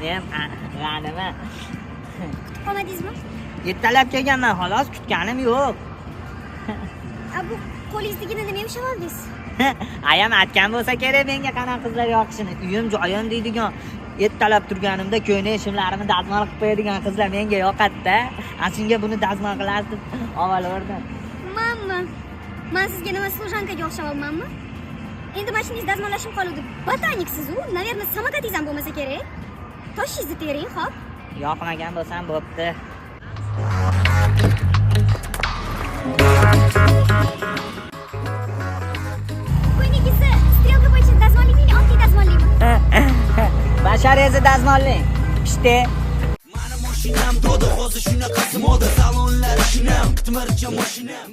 Men g'anima. Kutib qolmadingizmi? Ertalab kelganman, xolos, kutganim yo'q. A bu qo'lingizdagini nima ushlab oldingiz? Ayam aytgan bo'lsa kerak menga qanaqa qizlar yoqishini. Uyim joyim deydigan. Ertalab turganimda ko'ynak shimlarimni dazmol qilib qo'yadigan qizlar menga yoqadi-da. A shunga buni dazmol qilasiz deb olaverdim. Mamma, man sizga nima, служанка ga o'xshavyapmanmi? Endi mashinangiz dazmollashim qoluvdi. Ботаник siz u, наверное, samokatingiz ham bo'lmasa kerak. Toshingizni tering, xo'p? Yoqmagan bo'lsam bo'pti. Ko'ynagingizni стрелка bo'yicha dazmollaymi или oddiy dazmollaymi? Basharangizni dazmollang. Pishte. Mani mashinam doda, hozir shunaqasi moda, salonlar shinam, qitmircha mashinam.